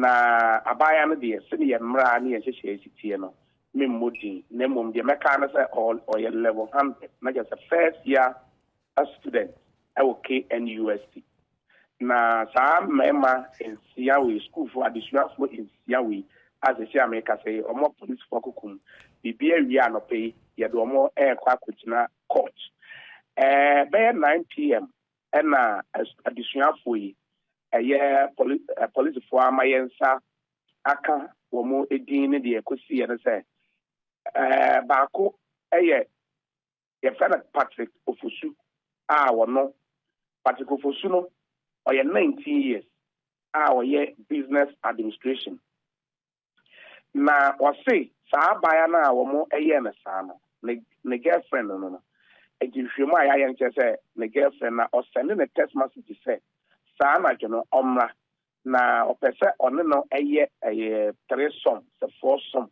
Na abaayewa no deɛ, sɛdeɛ mmara ne yɛn nhyehyɛeɛ si teɛ no, memmɔ din, na mmom deɛ mɛka ne sɛ ɔyɛ level 100, na kyerɛ sɛ first year student ɛwɔ KNUST. Na saa mmarima 6 wei, sukuufoɔ, adesuafoɔ 6 wei a sɛsi a meka sɛ ɔmo apolisifoɔ akokum biribi awie anɔpɛ yi, yɛde ɔmo ɛrekɔ akɔgyina court. Bɛyɛ 9 p.m. ɛna adesuafoɔ yi, ɛyɛ polisifoɔ ama yɛn nsa aka wɔn edin ne deɛ ɛkɔsi yɛ no sɛ baako ɛyɛ yɛfrɛ no Patrick Ofosu, a wɔno Patrick Ofosu no ɔyɛ 19 years a ɔyɛ business administration. Na ɔse saa abaayewa no a wɔn ɛyɛ no saa no, ne girlfriend no, nti nhwehwɛmu a yɛayɛ nkyerɛ sɛ ne girlfriend na ɔsend ne text message sɛ saa anadwo no ɔmmra na ɔpɛ sɛ ɔne no ɛyɛ threesome sɛ foursome,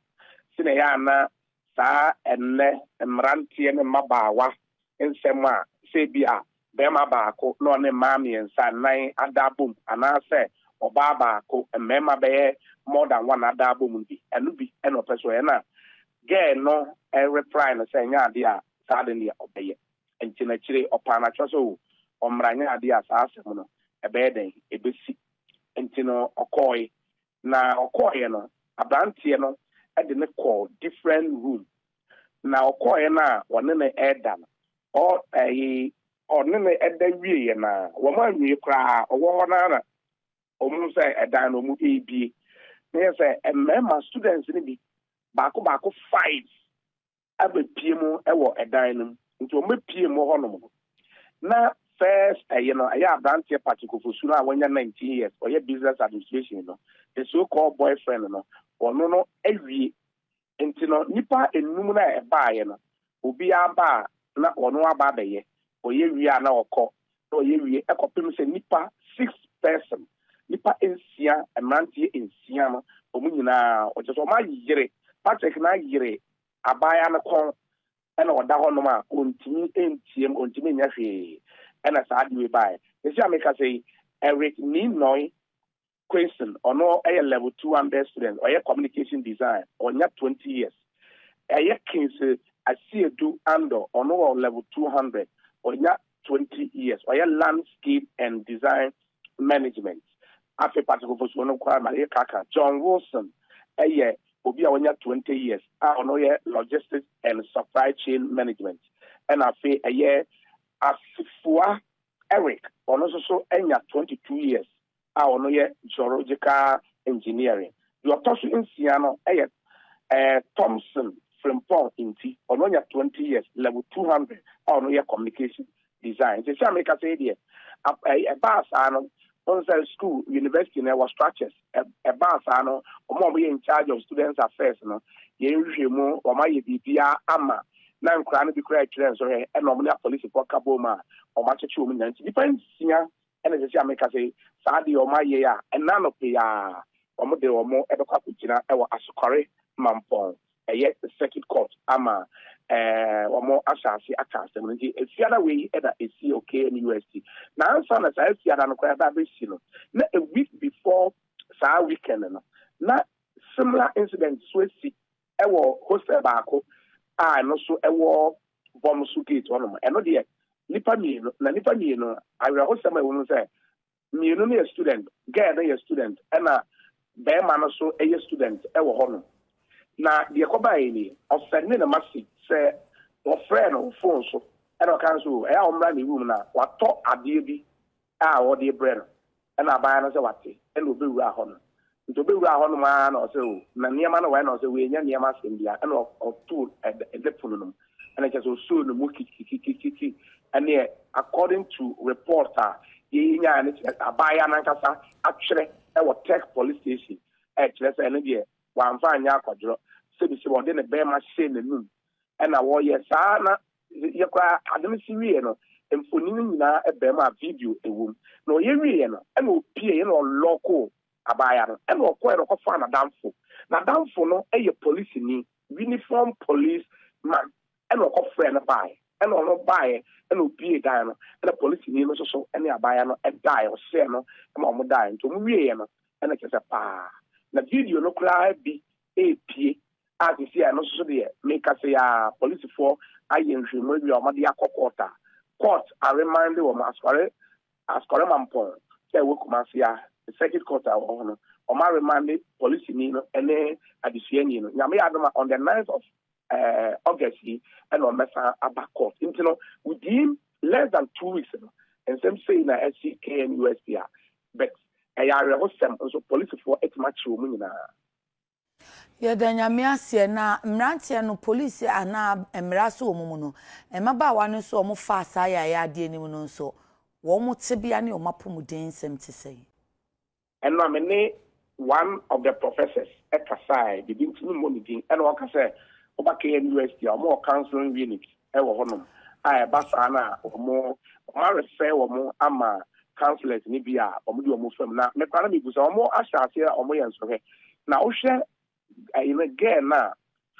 sɛ ɛyɛ ana saa ɛnnɛ mmeranteɛ ne mmabaawa nsɛm a sɛ bi a bɛrima baako na ɔne mmaa mmiɛnsa nnan ada abom, anaasɛ ɔbaa baako mmarima bɛyɛ more than one ada abom bi. Ɛno bi ɛna ɔpɛ so ɔyɛ, na girl no ɛreply no sɛ ɛnyɛ adeɛ a saa de deɛ ɔbɛyɛ. Nti n'akyire ɔpaa n'atwerɛ sɛ o ɔmmra, nyɛ adeɛ a saa asɛm no ɛbɛyɛ dɛn ɛbɛsi. Nti no ɔkɔɔe, na ɔkɔɔeɛ no, aberanteɛ no ɛde ne kɔɔ different room. Na ɔkɔɔeɛ no a ɔne no ɛɛda no, ɔ ɛyi ɔne no ɛda wieɛ na wɔn anwie koraa, ɔwɔ hɔ naa na wɔn sɛ ɛdan no wɔn ebie na yɛ sɛ mmarima students no bi baako baako five abɛpie mu ɛwɔ ɛdan no mu. Nti wɔn bɛpie mu hɔnom no, na first ɛyɛ no ɛyɛ aberanteɛ Patrick Ofosu no a wɔnya 19 years, ɔyɛ business administration no, the so called boyfriend no, ɔno no awie. Nti no nipa enum no a ɛbaeɛ no, obiara ba a na ɔno aba abɛyɛ, ɔyɛ wie a na ɔkɔ, na ɔyɛ wie ɛkɔpem sɛ nipa six person, nipa 6, mmeranteɛ 6 no, wɔn nyinaa ɔkyɛ sɛ wɔn ayere Patrick na ayere abaayewa no kɔn, ɛna ɔda hɔnom a ɔntumi ntie mu, ɔntumi nyɛ hwee. Ɛna saa adeɛ wei baeɛ esi a meka sɛ yi, Eric Ninoy Quinson, ɔno ɛyɛ level 200 student, ɔyɛ communication design, ɔnya 20 years. Ɛyɛ Kingsley Asiedu Ando, ɔno wɔ level 200, ɔnya 20 years, ɔyɛ landscape and design management. Afei Patrick Ofosu no koraa ma yɛ kaka. John Wilson ɛyɛ obi a wɔnya 20 years a ɔno yɛ logistics and supply chain management. Ɛna afei ɛyɛ Asifoa Eric, ɔno nso so anya 22 years a ɔno yɛ geological engineering. Deɛ ɔtɔ so 6 no ɛyɛ Thompson Frimpong, nti ɔno anya 20 years, level 200, a ɔno yɛ communication design. Nti sɛ ameka sɛ deɛ ɛbaa saa no, wɔn sɛ school university no ɛwɔ structures. Ɛbaa saa no, wɔn a wɔyɛ in charge of students affairs no, yɛn hwehwɛ mu, wɔn ayɛ biribiara ama na nkwaraa no bi koraa atwerɛ nsɔhwɛ, ɛna wɔn ne apolisifoɔ ka bom a wɔn akyekye wɔn nyinaa. Nti nipa 6 ɛna sɛ ameka sɛ saa deɛ wɔn ayɛ a ɛna no pii a wɔn de wɔn ɛbɛkɔ akɔgyina ɛwɔ Asokɔre Mampɔn, ɛyɛ circuit court, ama wɔn ahyɛ ase aka asɛm no. Nti efiada wei ɛna esi KNUST. Na ansa na saa efiada no koraa ɛba abɛsi no, na a week before saa weekend no, na similar incident so esi ɛwɔ hostel baako a ɛno nso ɛwɔ bɔm so gate hɔnom. Ɛno deɛ nipa mmienu, na nipa mmienu awerɛhosɛm a ɛwɔ mu sɛ mmienu no yɛ student. Girl no yɛ student, ɛna bɛrima no nso yɛ student ɛwɔ hɔnom. Na deɛ kɔbaa yi ni, ɔsend ne message sɛ wɔfrɛ no phone so, ɛna ɔka nso ɛyɛ a ɔmmra ne room na watɔ adeɛ bi a wɔde brɛ no. Ɛna abaayewa no sɛ wate, ɛna obɛwura hɔ no. Nti obɛwura hɔ nom ara na ɔsɛ o na nneɛma no wɔyɛ, na ɔsɛ wei nyɛ nneɛma asɛm bia, ɛna ɔtoo ɛde pono no mu, ɛna kyerɛ sɛ osoo no mu kikikikiki. Ɛneɛ according to report a yɛyi nyaa no, kyerɛ abaayewa nankasa atwerɛ ɛwɔ Tech Police Station, ɛkyerɛ sɛ ɛno deɛ wamfa anyɛ akwadworɔ, sɛbi sɛ ɔde ne bɛrima hyɛ n'anum ɛna wɔyɛ saa. Na yɛ koraa ade no si wie no, mfonin no nyinaa ɛbɛn mu a video ɛwɔ mu. Na ɔyɛ wie no, ɛna opie, ɛna ɔlock abaayewa no, ɛna ɔkɔɛ no ɔkɔfa n'adamfo. N'adamfo no ɛyɛ polisini, uniform police man, ɛna ɔkɔfrɛ no baeɛ. Ɛna ɔno baeɛ, ɛna opie dan no, ɛna polisini no nso so ɛne abaayewa no ɛdaeɛ, ɔhyɛ no ɛma ɔmo daeɛ. Nti ɔmo wie no, ɛna kyerɛ sɛ paa. Na video no koraa bi repue a seesei a ɛno nso so deɛ meka sɛ a polisifoɔ ayɛ nhwehwɛmu awie a wɔde akɔ court a court aremande wɔn asɔre Asɔre Mampɔn sɛ ɛwɔ Kumasi a, circuit court a ɛwɔ hɔ no, wɔn aremande polisini no ne adesuani no. Nyame yɛ adom a, on the 9th of August yi ɛna wɔn bɛsan aba court. Nti no, within less than 2 weeks no, nsɛm sei na ɛsi KNUST a, but ɛyɛ awerɛhosɛm nso polisifoɔ atumi akyere wɔn nyinaa. Yɛda Nyame aseɛ. Na mmeranteɛ no, polisi anaa mmara so wɔ mu no, mmabaawa no nso a wɔn fa saa yɛayɛ adeɛ no mu no nso, wɔn tebea ne wɔn apɔmuden nsɛm te sɛ? Ɛno a me ne one of the professors ɛkasae bibi nti mi mmɔ ne din, ɛna ɔka sɛ ɔba KNUST a, wɔn wɔ counseling unit ɛwɔ hɔnom a ɛba saa na wɔn arefɛ wɔn ama counselors ne bi a wɔn de wɔn fam. Na mekora na mebu sɛ wɔn ahyɛ aseɛ a wɔn yɛ nsɔhwɛ na wohwɛ ɛyi no, girl na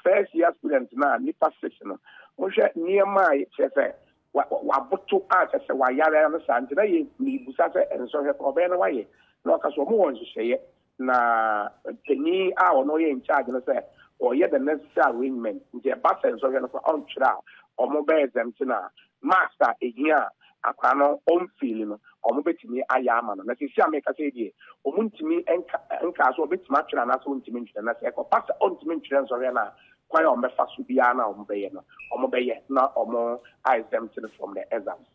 first year student na nipa six no, wohwɛ nneɛma a kyerɛ sɛ waboto a kyerɛ sɛ wayare no saa. Nti na yɛ mibusa sɛ nsɔhwɛ kɔ ɔbɛyɛ na wayɛ, na ɔka so wɔn wɔ nhyehyɛeɛ na panyin a ɔno yɛ in charge no sɛ ɔyɛ the necessary arrangement. Nti ɛba sɛ nsɔhwɛ no kɔ ɔntwerɛ a, ɔmo bɛyɛ exempt na marks a ehia a akwaraa no ɔmfeeli no, ɔmo bɛtumi ayɛ ama no. Na sisi a meka sɛ deɛ ɔmo ntumi nka nka so ɔbɛtumi atwerɛ anaasɛ ɔntumi ntwerɛ, na sɛ ɛkɔba sɛ ɔntumi ntwerɛ nsɔhwɛ no a, kwan a ɔmo bɛfa so biara na ɔmo bɛyɛ no, ɔmo bɛyɛ na ɔmo exempt no from the exams.